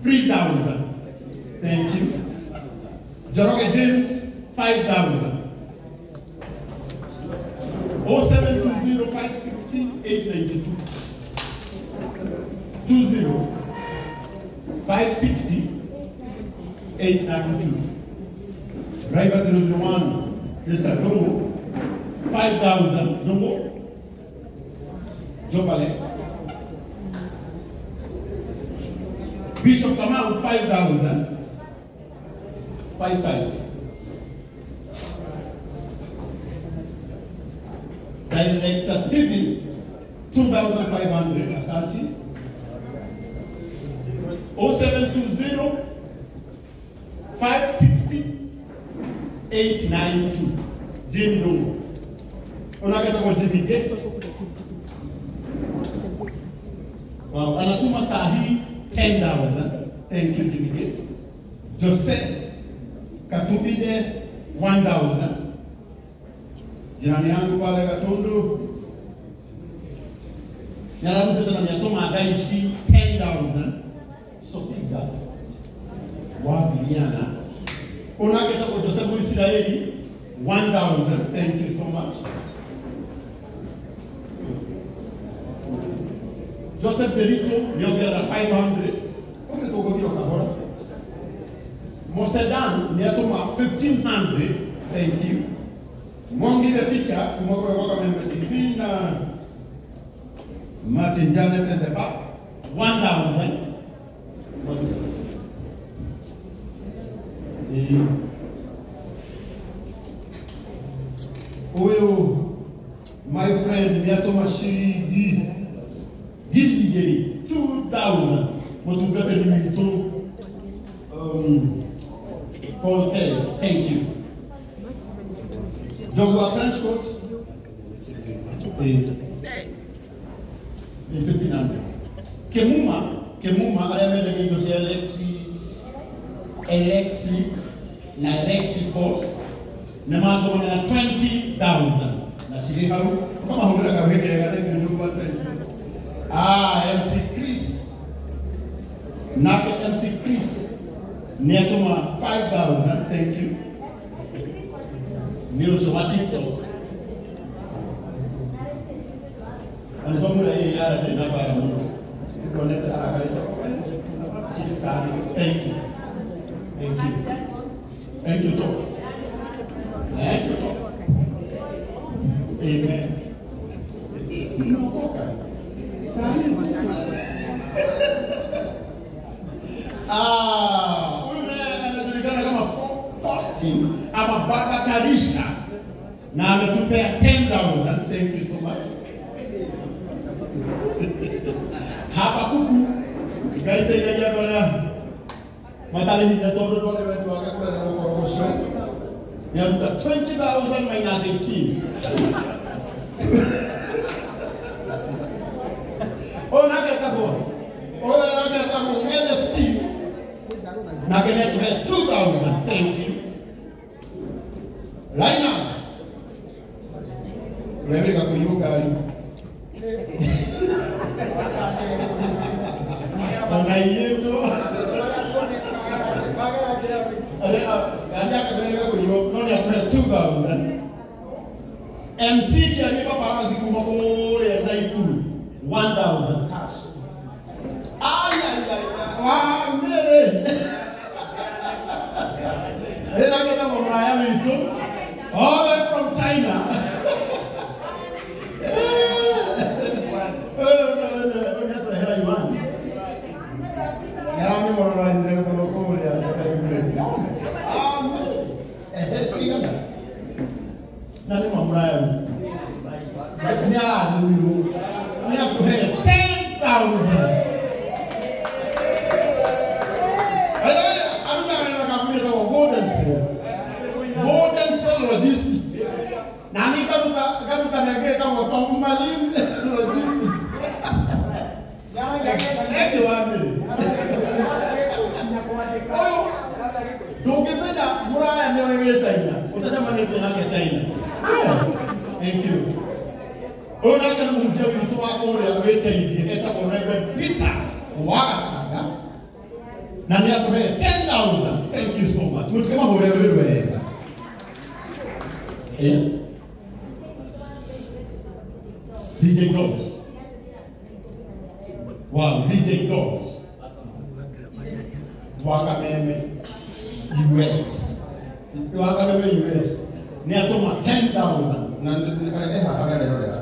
3,000. Thank you. Njoroge James 5,000. 0720 560 892. 20 560 892. Driver 001, Mr. Dongo, 5,000. Dongo, Job Alex. Bishop Kamau, 5,000. 5,500. Director Stephen, 2,500. Asante. 0720 560 892. Jim Dongo. Unakata kwa Jimmy Gate. Wow, anatuma saa hii 10,000. Thank you, Jimmy Gate. Jose Katubide 1,000. Jirani yangu pale Katundu. Nyarabu tena miatoma adaishi 10,000. Sopiga wa Biliana. Unaketa kwa Joseph Israeli 1,000. Thank you so much. Joseph Delito niongera 500. Okay, tuko kahora. Mosedan niatoma 1,500. Thank you. Mwangi the teacher kumokore kwa Membe TV na Martin Janet and the back 1,000. Moses. Huyu my friend niatoma shilingi gili 2,000. Mutungate ni witu Paul Terry, thank you. Jogwa trench coat 1,500. Kemuma aria mendagio indo cia electric na electricals nĩmatũmanĩra 20,000 na cirĩ hau ũkamahũrĩra kamweke kega. Thank you, Jogwa trench coat. Ah, MC Chris nake MC Chris nĩatũma 5,000. Thank you. Nĩ ũcio wa TikTok anĩtomwĩra ĩĩ yara ndĩrĩ na bara mũno. Thank you. Thank you. Thank you, Tom. Thank you, Tom. Amen. Ah, huyu naye anajulikana kama Faustin ama Baba Karisha na ametupea 10,000. Thank you so much. Hapa kuku ngaiteithagia andũ arĩa matarĩ hinya tondũ ndwarĩ wendi wake kũrera ũkorogocwo nĩaruta 20,000 minus 18. Ũyũ nake etagwo Ng'ende Steve nake nĩatũhe 2,000. Thank you. Linus ũrĩa kũiywo ngari ona iyĩtwo ngari yake ndĩrĩga kũiywo no nĩatũhe 2,000. MC Kĩarie Paparazzi kuma kũrĩa Naikuru 1,000 cash. Ai ai ai wa mere ĩragĩta mũraya witũ all the way from China. Nani mwamuraya witũ nĩarathimirwo nĩatũhe 10,000. Arutaga na kambuni ĩtagwo Golden Cell. Golden Cell Logistics. Na niĩ ngaruta na ĩngĩ ĩtagwo Tom Malin Logistics. Eki wa mbere. Ũyũ ndũngĩmenya mũraya nĩwe wĩ China ũtacemanĩtie nake China. Thank you. Ũyũ nake nĩ mũhunjia witũ wa kũrĩa wĩteithie etagwo Reverend Peter wa Gatanga. Na nĩ atũhe 10,000. Thank you so much. Mũtikĩmahũrĩre rwĩ wega. DJ Dogs. Wow, DJ Dogs. Wakameme US. Wakameme US. Nĩ atũma 10,000. Na nĩkareke haha harĩa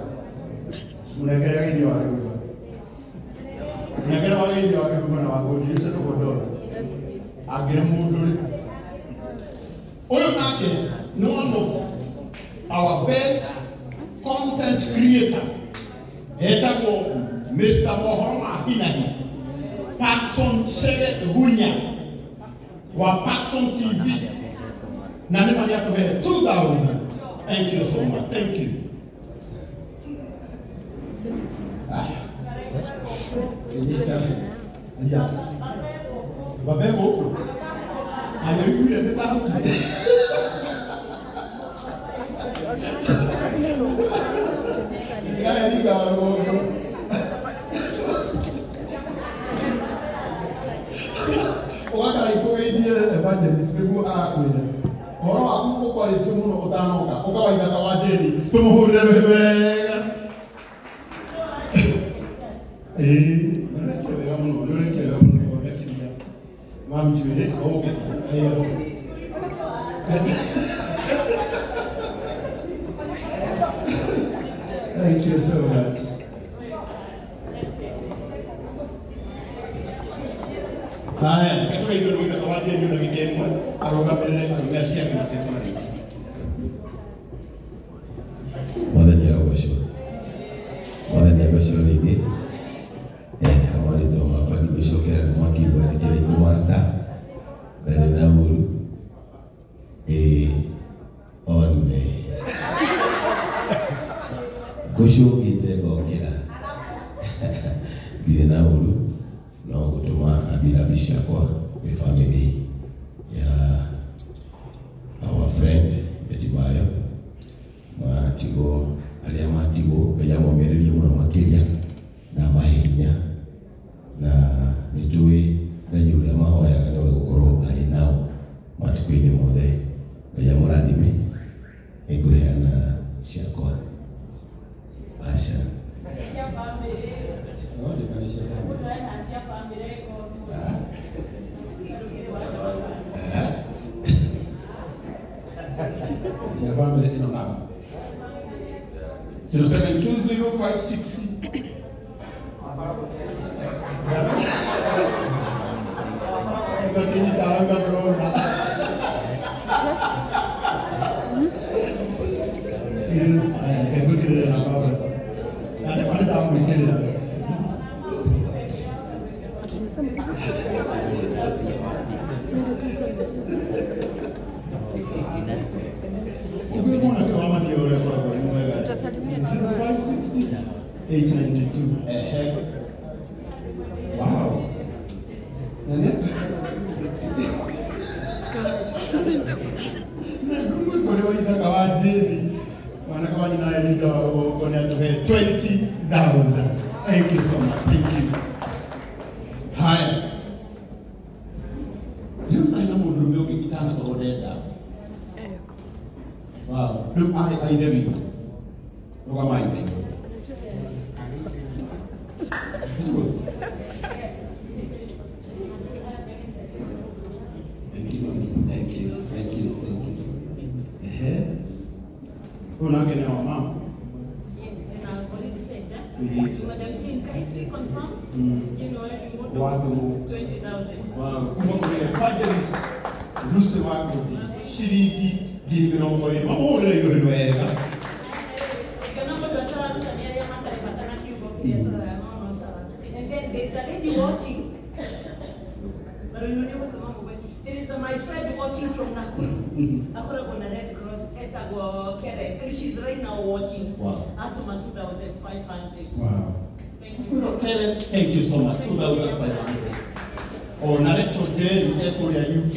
Munengere geithio wa kĩhuba. Munengere wa geithio wa kĩhuba na wa ngũnji ũcio tũkũndora. Angĩrĩ mũndũ rĩ. Ũyũ nake nĩ one of our best content creator. Etagwo Mr. Mohoro ma Hinahi. Paxson Shere Gunya wa Paxson TV. Na nĩ marĩa atũhe 2,000. Thank you so much. Thank you. Ya. Babe gũkũ. Anĩiguire nĩ ndahotire. Ndĩraringa rũgongo. Ũgakara ikũgeithie evangelist nĩguo arakwĩra. Ũhoro waku ũkwarĩtie mũno ũtanoka, ũkawaithaka wa Jane, tũmũhũrĩre rũhĩ wega. Nĩũrekire wega mũno, nĩũrekire wega mũno gũthondekithia wa njuĩrĩ, ũke. Thank you so much. Haya, katoka ithuĩ nĩ gũithaka wa Jane ndagĩka ĩmwe, arũgamĩrĩre arũme acio angĩ matetwarĩte. Mwathani arogocwo. Mwathani agocwo rĩngĩ. Marĩtwa makwa ndigũcokera nĩ mwakiigua nĩ Kĩraikũ Master ndarĩ na ũru one ngũcũngĩte ngokĩra ndirĩ na ũru no ngũtũma rambirambi ciakwa kwĩ family ya our friend Betty Bayo matigwo arĩa matigwo Ngai amomĩrĩrie mũno makĩria na amahe hinya na nĩ njũĩ Ngai ũrĩa mahoyaga nĩwe gũkorwo arĩ nao matukũ-inĩ mothe. Ngai amũrathime. Nĩngũheana ciakwa. Aca. Cia bamĩrĩ ĩno namba 0720560. Wow. 20,000. Thank you so much. Thank you. Haya. Rĩu na mũndũrũme ũngĩ itanakorwo ndenda. Wow. Rĩu arĩ a ithe witũ. Rũgamai ithe. Thank you, mami. Thank you. Thank you. Thank you. Ehe. Ũyũ nake nĩ wa mama. Yes, and I've already said that. Madam Jean, kindly confirm. Jean already 20,000. Wow. Kuma kũrĩ evangelist Lucy wa Ngũthi ciringi 20,000. Mamũhũrĩre igũrũ wega. And then there's a lady watching. There is my friend watching from Nakuru. Akora on a Red Cross, and she's right now watching. Wow. Atoma 2,500. Wow. Thank you so much. Thank you so much. 2,500. O na Rachel Jerry ekũrĩa UK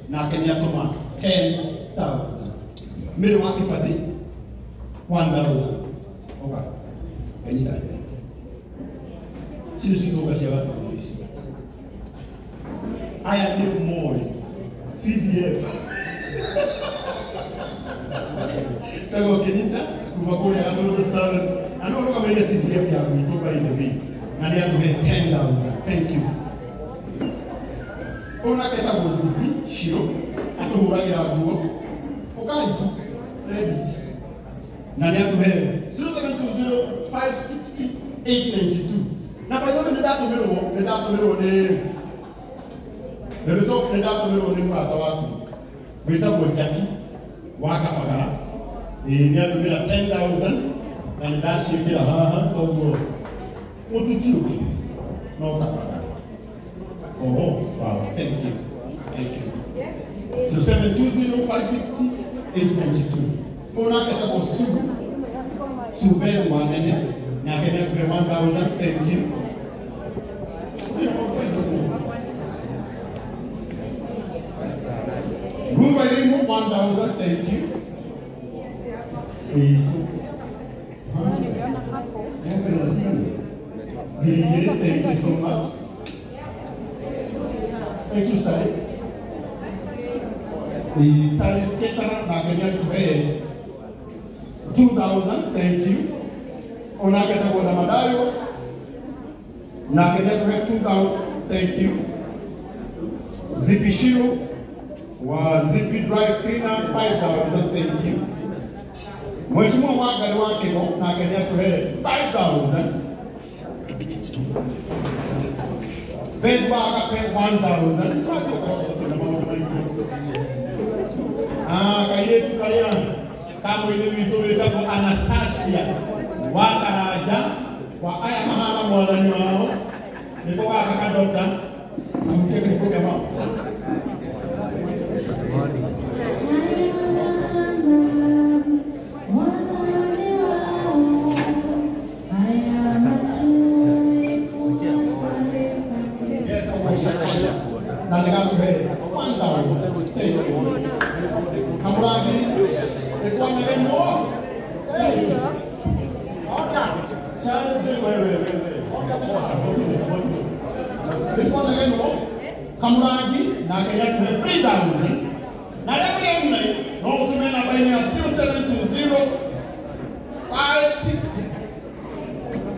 nake nĩ atũma 10,000. Mary wa Kĩbathi 1,000. Oka. Kanyita. Cio cithũka cia gatũndũ ici. Aya nĩ Moi CDF Tago Kenyatta kuma kũrĩa Gatũndũ 7 na no ũrũgamĩrĩire CDF ya gwitũ by the way na nĩ atũhe 10,000. Thank you. Ũyũ nake etagwo Zubi Shiro atũhũragĩra nguo ũkaitu ladies na nĩ atũhe 0720 560 892. Na by the way nĩ ndatũmĩrwo nĩ mũrata waku wĩtagwo Jackie wa Kabagara. Nĩ atũmĩra 10,000 na nĩ ndaciĩkĩra haha koguo mũtu ti ũngĩ no Kabagara. Oho, wow, thank you. Thank you. 0720 560 892. Ũyũ nake etagwo Sube Wanene nake nĩ atũhe 1,000. Thank you. Ruba Irimo 1,000. Thank you. Thank you so much. Thank you, Sally. The Sally Skater nake nĩ atũhe 2,000. Thank you. Onake etagwo Damadarius nake nĩ atũhe 2,000. Thank you. Zipishiro wa Zipi Dry Cleaner 5,000. Thank you. Mheshimiwa Wangari wa Kĩgo nake nĩ atũhe 5,000. Ben wa Agape 1,000. Kairĩtu karĩa ka mũini witũ wĩtagwo Anastasia wa Karanja wa aya mahana mwathani wao nĩko gaka kadota ahutie kĩhiko kĩa mama. Na nĩ gatũhe 1,000. Thank you. Kamũrangi nĩkwanegemo. Nĩkwanegemo Kamũrangi nake nĩ atũhe 3,000. Na arĩa marĩ online no ũtũme namba-inĩ ya 0720 560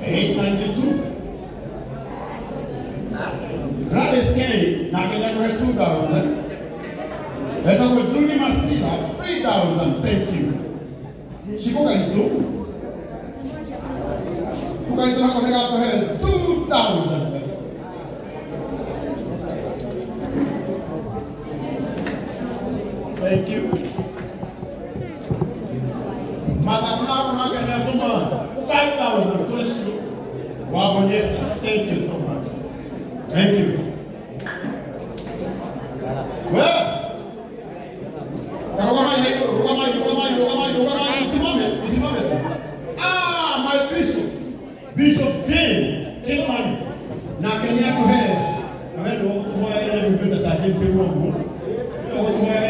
892. Gladys Kelly nake nĩ atũhe 2,000. Etagwo Julie Masira 3,000. Thank you. Shiko Gaitũ Gaitũ nako nĩ gatũhe 2,000. Thank you. Matakaro nake nĩ atũma 5,000 kũrĩ Shiro wa Bonyesa. Thank you so much. Thank you. Well, usimame tu. My bishop, Bishop Jane Kimani nake nĩ atũhe. Na we ndũgũtũmoya ĩrĩa gwĩta Sir James Ũguo. Ũgũtũmoya